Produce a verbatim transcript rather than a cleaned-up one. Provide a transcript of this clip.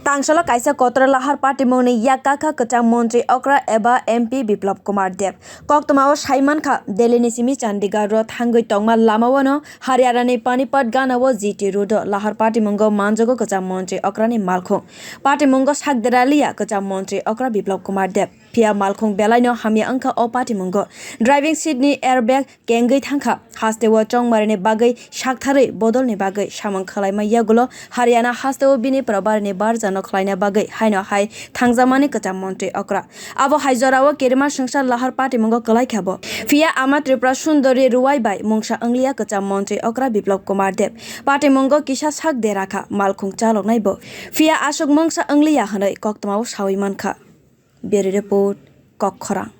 Tangsalo kaisa kotor lahar patimungni yak kakha kwcham montri okra eba M P Biplab Kumar Deb. Koktwmao saimankha, Delhi ni simi Chandigarh ro thangwi tongma lamao no Haryana ni Panipat gana o G T road o lahar patimungo manjago kwcham montri okra ni malkhung. Patimungo sakderaliya kwcham montri okra Biplab Kumar Deb. Phiya malkhung belaino hamya wngkha o patimungo. Driving seat ni airbag kengwi thangkha. Hasteo chongmarini bagwi saktharwi bodolni bagwi samung khwlaima yagulo Haryana hasteo bini probarini barjano khwlaina bagwi haino hai thangjakmani kwcham montri okra. Abo hai jorao kirima swngchar lahar patimungo kwlaikha bo. Phiya ama Tripura Sundori Ruwai bai mungsa wngliya kwcham montri okra Biplab Kumar Deb. Patimungo kisa sak derakha, malkhung chaloknai bo. Phiya aswk mungsa wngliya hwnwi koktwmao sawi mankha. Bureau Report, Kokkhorang.